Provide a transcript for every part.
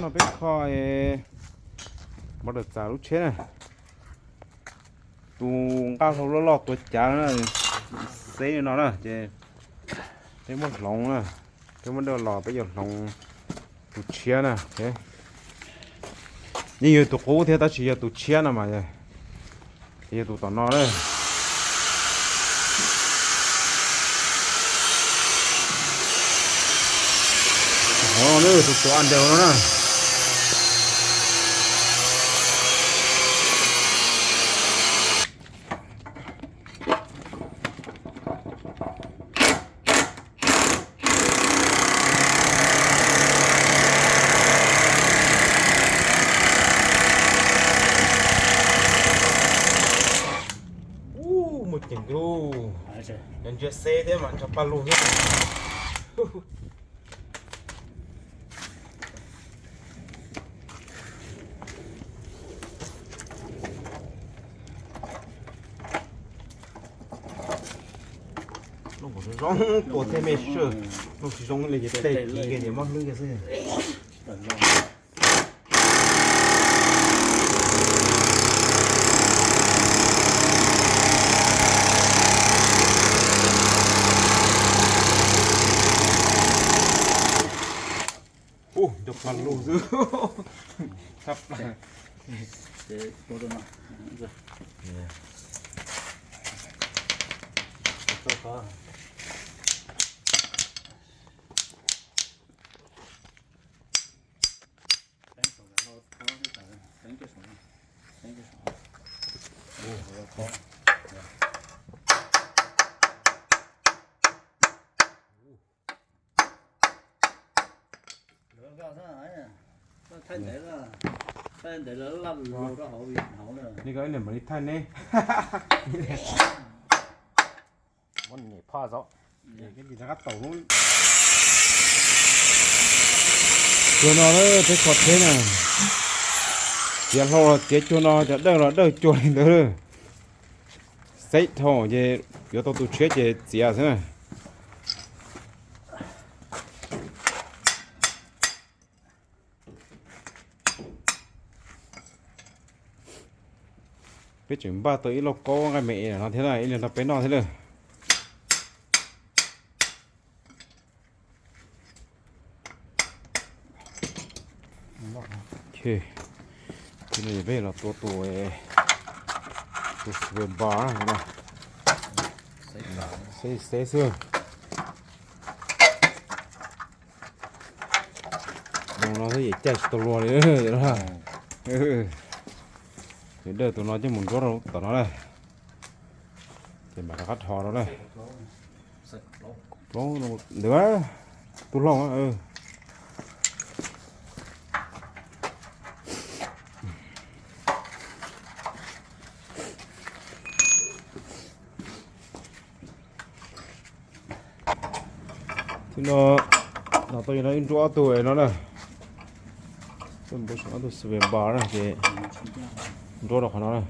Peb kho motor txam lub tsheb na, tus nqaj hlau loj loj tuav cav na, xeb li no na ces peb muab hloov na, peb muab dawj los peb yuav hloov tus tshiab na. Yeej yog tus qub thiab tab sis yog tus tshiab no mas yog tus tom no na. Hov no tus tuav a ntaus no na. Ub, muaj ceem lauj. Yog ntsia xeb thiab mas ntshav paj lug thiab. Zoo zoo tua thiab me sij, zoo tsis zoo li ces tej kiv kiag ces mob hlwb kiag xwb. Ub, ntshav paj lug xwb. Tshaj plaws. Li ko ib niam mam li thaij neb. Muab nyem phoj zov. Cuag no peb kho tsheb na. Txiav hlau los txiav cuag no, cov dawj los dawj cuag li ntawd. Xeb dhau ces yuav tau tus tshiab ces txiav xwb na. Peb tseem npaj tau ib lauj kaub nqaij me es no thiab na, ib leeg rau peb noj thiab lawm. Thiab no peb los tua tus, tus Sweet Bar no. Xeb xeb xwb. Tus no thiab ces caij tsis tau luag li. Ces dawj tus no coj mus nruab rau tom no na. Ces mam rov qab rho rau na. Plaub ntawd, tus hlob. Thiab no, no tau yog no ib nruab ob tug no na. Ob tug Sweet Bar na ces nruab rau qhov no na.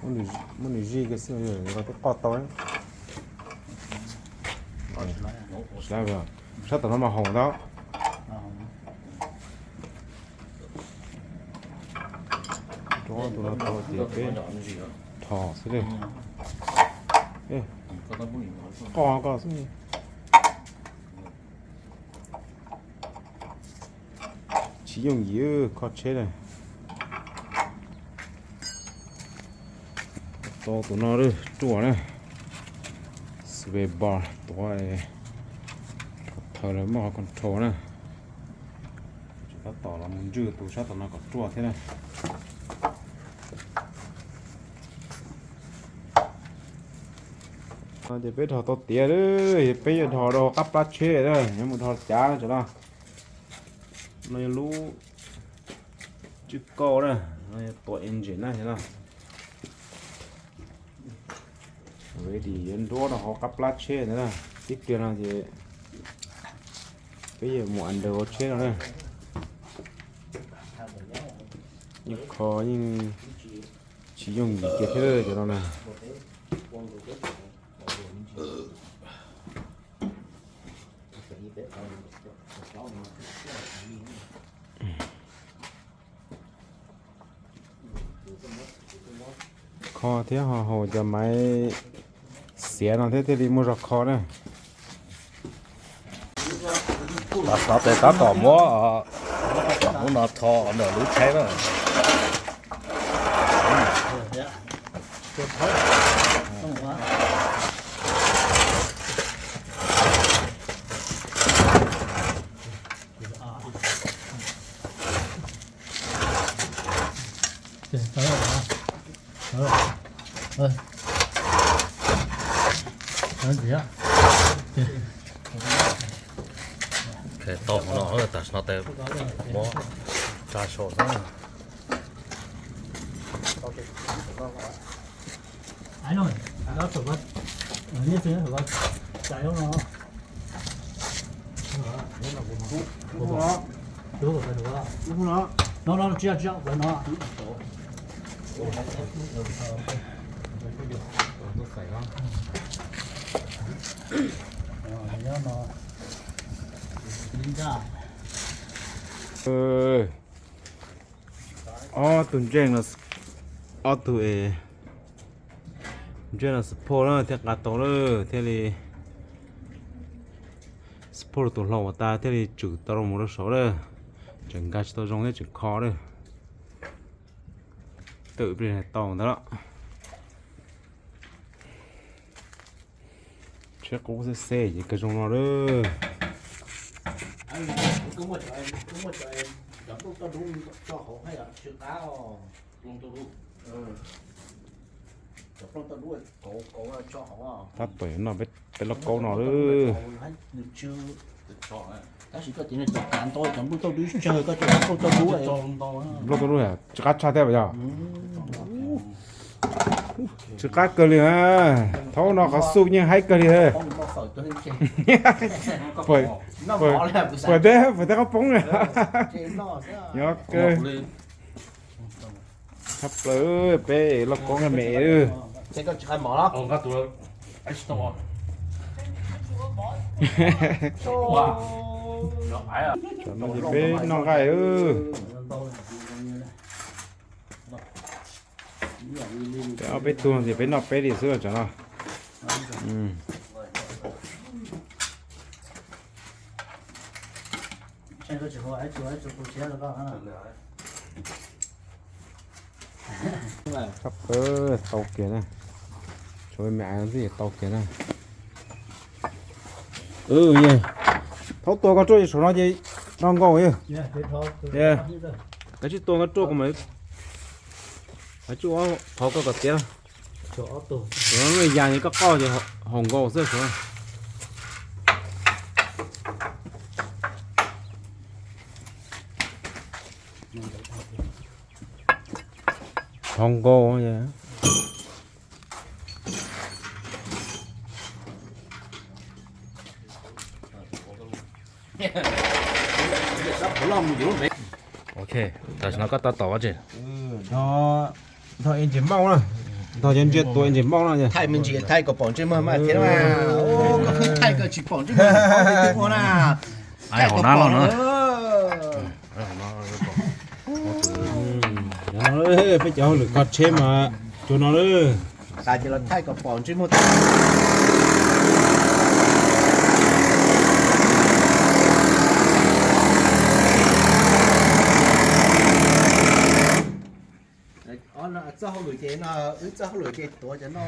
Muab nws zij kiag xwb, twb qoj tau. Sab tom no mas haum ntau. Rau tus no tau ces peb rho xwb li. Qoj koj xwb. Tsis yooj yim kho tsheb na. Tau tus no ruaj na. Sweet Bar tuav, thaum lawv muaj qhov control na. Tsis tab tom los mus ntswj tus sab tom no kom ruaj thiab na. Ces peb dhos tau tiav lawm, peb yuav dhos rau qab plab tsheb na, yuav mus dhos cav tam no. No yog lub tswj kauj na, no yog tuam engine na no. Ready yuav nruab rau hauv qab plab tsheb ntawd na. Tib pliag no ces peb yuav mus under hauv tsheb no na. Yeej kho yeej tsis yooj yim kiag thiab cov no na. Ho thiab ho haus cov maiv xiav no thiab thiaj li muaj zog kho na. Tam sim no tes tab tom muab lub no tho ntawm lub tshaib na. Tau hauv no, tam sim no tes muab tsa saum xwb. Ob tug ntseej no, ob tug es ntseej no support na thiaj nqa tau lawm thiaj li support tus hlau uas tas thiaj li tswm tau rau mus rau saud lawm. Tseem nkag tsis tau zoo thiab tseem kho lawm. Twm plig tau ntawd los. Tsheb qub xeb xeb ces kawg zoo no lawm. Tab tom yuav noj peb lauj kaub no lawm. Nplooj tauj dub tsis qab tshaj thiab yog? Tsis qab kawg li. Thaum no qhov xub yeej haib kawg li. Puas teb, puas teb qab poob li. Nyob kawg. Tshaj plaws peb lauj kaub me me. Tsam no ces peb noj nqaij. Peb ob peb tug ces peb noj peb li xwb los tsam no. Tshaj plaws tau kiag na. Tshuav me me ntxwb tau kiag na. Thaub tua koj ruaj saum no ces nrog nkaus. Kav tsij tua koj ruaj kuv mam li, kav tsij ua qhov koj kom tiav. Saum no yas ces koj qoj ces haus nkaus xwb saum no. Haus nkaus. Ok, tam sim no koj tab tom ua tsi? Nrog engine mount na, nrog cov ntsia tuav engine mount no. Thaij me ntsis, thaij kom pom ntsej muag mas thiab na. Koj pheej thaij kom tsis pom ntsej muag na. Peb cov hauj lwm kho tsheb mas tsuas no lawm. Xav ces los thaij kom pom ntsej muag. Txoj hauj lwm ces no, wb txoj hauj lwm ces tuav cov no.